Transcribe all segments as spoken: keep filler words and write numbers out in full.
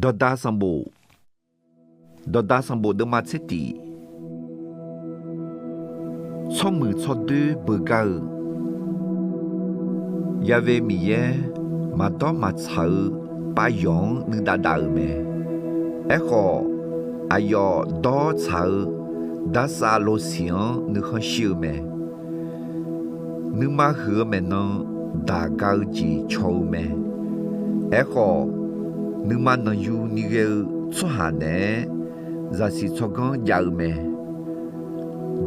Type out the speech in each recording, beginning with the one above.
Dawqdaq sanqbof, dawqdaq sanqbof deuvma tser tiq. Tsawrmuiq tsawrdoer beugar-eu, Ya've Miqyaer maqdawr maqtsaq-eu pavyawq-anr nuidav dav-euq mae. Aerkhawf, aqyawf dawr tsaq-eu darsav losiq-anr nuikhanr shir-eu mae. Nuima huiq-eu maeqnan daq ga-eu jeq caw-eu mae. Aerkhawf, nuima nanqyu ni ghae-eu tsawrhaq naeq-aer zaqsiq tsawrganr jav-eu mae.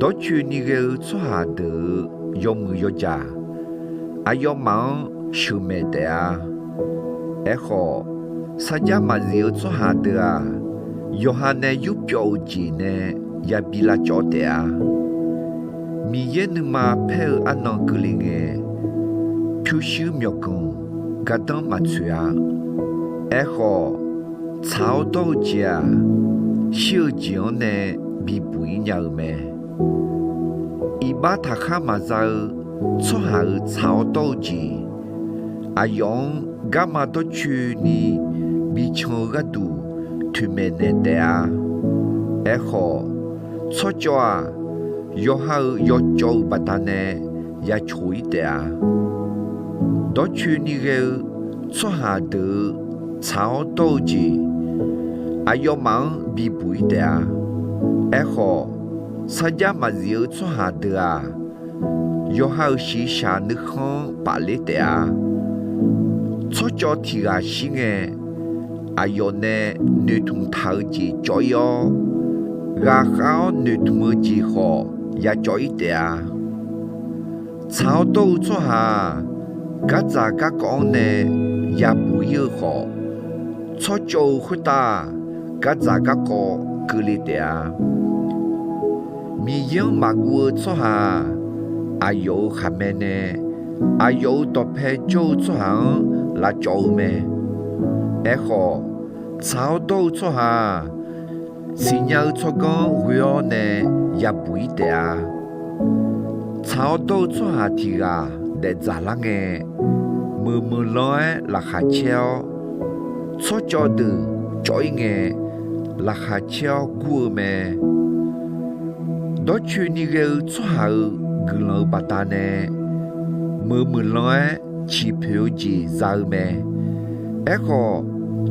Dawrcoeni ghae-eu tsawrhaq deuq-euq yawmuiq yawjaq, aqyawfmaf-anr sheuqmaeq taef-a. Aerkhawf, sarjax maqzif-eu tsawrhaq deuq-aq, yawqha nae yurpyawv-euq jeq nae yabi lavcawv taef-a. Miqyaer nuima paer-eu arnan keuvle ngae, pyurshuir myawqganq gardanr maqtsoeq-a. Aerkhawf, tsaq-awr dawr-eu jeq-aq, shir-eu jeq-anr nae bibuq-ir nya-eu mae. Iqbax taqkhar maqza-eu tsawrhaq-euq tsaq-awr dawr-eu jeq, aqyawf-anr garma dawrcoeni bican-eu gharduq toeqmaeq naeq taef-a. Aerkhawf, tsawrcawv-aq, yawqha-euq yawcawv-euq baqdanae ya coq-ir taef-a. Dawrcoeni ghae-eu tsawrhaq deuq-euq tsaq-awr dawr-eu jeq, aqyawfmaf-anr bibuq-ir taef-a. Aerkhawf, sarjax maqzif-eu tsawrhaq deuq-aq, yawqha-euq shiqshaq nuikhanr-anr pafler taef-a. Tsawrcawv tiq ghaq shir ngae, aqyawf nae noeqtmq taq-eu jeq cawv-ir-awr, ghaqkhav-awr noeqtmq-eu jeq khawf ya cawv-ir taef-a. Tsaq-awr dawr-eu tsawrhaq-aq, gardzaq garkawv-anr nae yabuq-ir-eu khawf, tsawrcawv-eu khoertav-aq, gardzaq garkawv keuvle taef-a. Miqyaer-anr maqguv-eu tsawrhaq-aq, aqyawf-euq khaqmae nae aqyawf-euq dawqpae jawr-eu tsawrhaq-anr lavcawv-eu mae. Aerkhawf, tsaq-awr dawr-eu tsawrhaq-aq, siqnya-eu tsawrganr ghoe-awr nae yabuq-ir taef-a. Tsaq-awr dawr-eu tsawrhaq tiq ghaq daefdzaq lar ngae, meuq meuq lan-aer laqkhaq caer-awr, tsawrcawv deuq cawv-ir ngae, laqkhaq caer-awr gur-eu mae. Dawrcoeni ghae-eu tsawrhaq-euq guiqlanq-euq baqdanae, meuq meuq lan-aer ciqpoeq-eu jeq za-eu mae. Aerkhawf,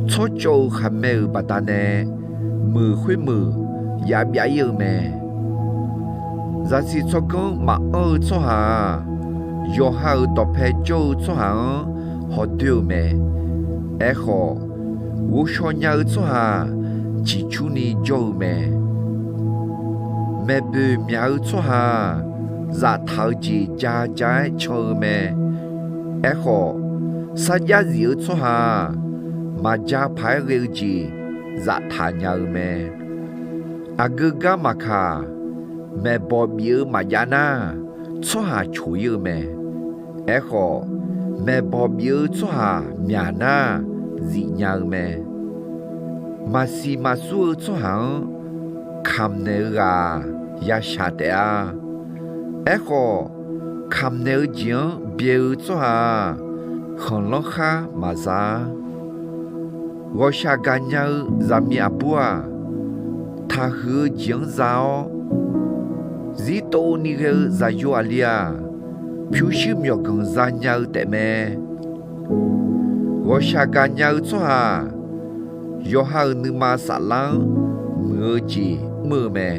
tsawrcawv-euq khaqmae-euq baqdanae, meuq khoermeuq ya byav-ir-eu mae. Zaqsiq tsawrganr maqanr-eu tsawrhaq-aq, yawqha-euq dawqpae jawr-eu tsawrhaq-anr hawdoer-eu mae. Aerkhawf, ghovshaw nya-eu tsawrhaq ciqcurni jawr-eu mae. Maeqboeq myaq-eu tsawrhaq-aq, zaftaq-eu jeq ja ja-aer can-eu mae. Aerkhawf, sarjax zif-eu tsawrhaq-aq, maqja paq-aer ghae-eu jeq zaftaq nya-eu mae. Aqgeu gar maqkaq, maeqbawq bif-eu maqjav nar, tsawrhaq coq-ir-eu mae. Aerkhawf, maeqbawq bif-eu tsawrhaq myaq nar, zifnya-eu mae. Maqsiq maqsur-eu tsawrhaq-anr kamq naeq-eu ghaq-aq, yashaq taef-a. Aerkhawf, kamq naeq-eu jeq-anr byae-eu tsawrhaq-aq, khanqlanr khar maqza-ar. Ghawqshaq gaqnya-eu zaqmiq aqbur-aq, taqhuiq-eu jeq-anr za-awr, zirtovni ghae-eu zaqyo aqli-aq, pyurshuir myawqganq zanya-eu taefmae. Ghawqshaq gaqnya-eu tsawrhaq-aq, yawqha-euq nuima saflar-anr muiq-eu jeq mr-eu mae.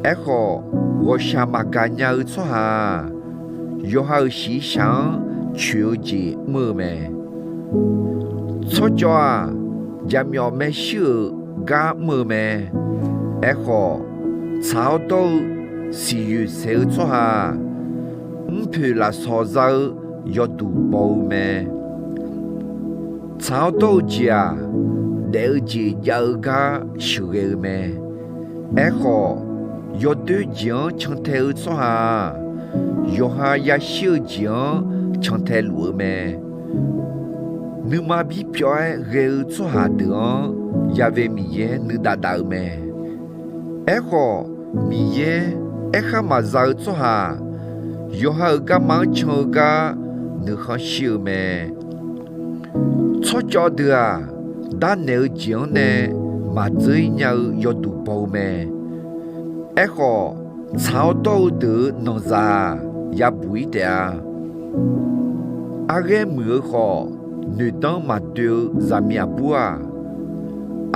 Aerkhawf, ghawqshaq maqgaq nya-eu tsawrhaq-aq, yawqha-euq shiqshaq-anr coeq-eu jeq mr-eu mae. Tsawrcawv-aq, jaqmyawf maershuir-euq gar mr-eu mae. Aerkhawf, tsaq-awr dawr-eu siqyoeq saeq-eu tsawrhaq-aq, mrpoeq lafsawq za-eu yawduq baw-eu mae. Tsaq-awr dawr-eu jeq-aq, daef-eu jeq jav-eu gar sheuqghae-eu mae. Aerkhawf, yawdoer jeq-anr cantae-eu tsawrhaq-aq, yawqha yashir-eu jeq-anr cantae luf-eu mae. Nuima birpyawv-aer ghae-eu tsawrhaq deuq-anr, Ya've Miqyaer nuidav dav-eu mae. Aerkhawf, Miqyaer aerkhar maqza-eu tsawrhaq, yawqha-euq garma-anr can-eu gar nuikhanr shir-eu mae. Tsawrcawv deuq-aq, darnaeq-eu jeq-anr nae maqdzeur-ir nya-eu yawduq baw-eu mae. Aerkhawf, tsaq-awr dawr-eu deuq-euq nanqzaq-aq, yabuq-ir taef-a. Arghaer muiq-eu khawf, noeqdanr maqdoe-eu zaqmiq aqbur-aq,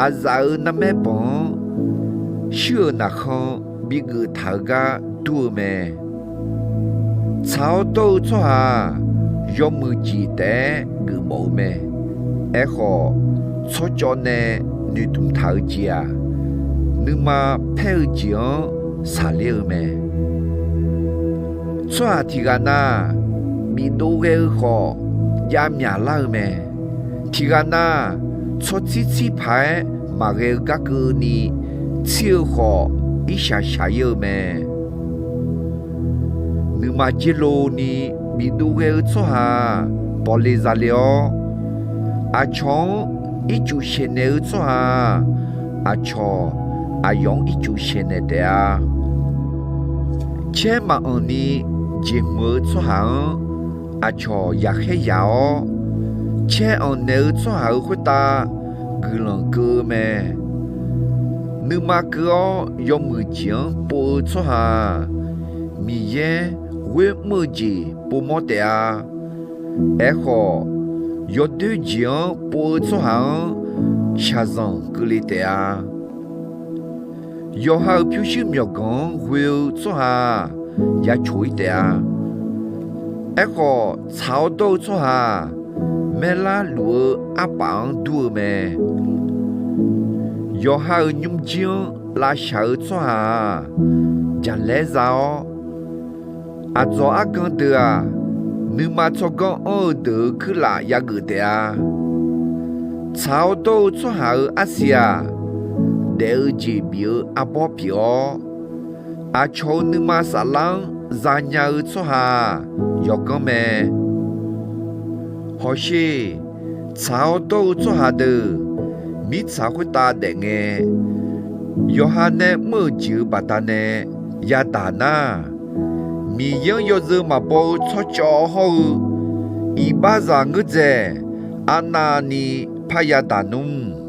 aqzaf-euq narmaer banq-anr shuir-euq naqkhan bigeuf taq-eu gar dur-eu mae. Tsaq-awr dawr-eu tsawrhaq-aq, yawmuiq jeq taef-aer geufmawf-eu mae. Aerkhawf, tsawrcawv nae noeqtmq taq-eu jeq-aq, nuima paer-eu jeq-anr saqler-eu mae. Tsawrhaq tiq ghaq na, bifdov ghae-eu khawf, jav myaqlar-eu mae. Tiq ghaq na, tsawrtsir tsir paq-aer maqghae-eu gar keuvni, tsir-eu khawf, irshaq shaq-ir-eu mae. Nuima jir lov ni bifdov ghae-eu tsawrhaq-aq, bawle zale-awr, aqcawq-anr ircuf shaeqnaeq-eu tsawrhaq-aq, aqcawq aqyawf-anr ircuf shaeqnaeq taef-a. Caer maqanq ni jeqhmq-eu tsawrhaq-anr aqcawq yaqkhaer yaq-awr, caer anqnaeq-eu tsawrhaq-euq khoertav guiqlanq keuv-eu mae. Nuima keuv-awr yawmuiq jeq-anr pov-eu tsawrhaq-aq, Miqyaer ghoer mr-eu jeq povmawr taef-a. Aerkhawf, yawdoer jeq-anr pov-eu tsawrhaq-anr shaqzanq keuvle taef-a. Yawqha-euq pyurshuir myawqganq-anr ghoe-eu tsawrhaq-aq, ya coq-ir taef-a. Aerkhawf, tsaq-awr dawr-eu tsawrhaq-aq, maerlar luf-eu arpaf-anr dur-eu mae. Yawqha-euq nymrjir-anr lavshaq-eu tsawrhaq-aq, jaqlaer za-awr, aqdzawq argan deuq-aq, nuima tsawrganr anr-eu deuq-euq kuirlaf yageuf taef-a. Tsaq-awr dawr-eu tsawrhaq-euq arsiq-aq, daef-eu jeq bif-eu arbawr pyeuf-awr, aqcawq-euq nuima saflar-anr zanya-eu tsawrhaq-aq, yawganr mae. Hawsher, tsaq-awr dawr-eu tsawrhaq deuq mirtsaq khoertav daefngae, yawqha nae mr-euq jeq-euq baqdanae yadaq nar, Miqyaer-anr yawzeu maqbaw-eu tsawrcawv hawr-eu iqbaxzaq ngeur dzaeq arnavni parya daq nmr.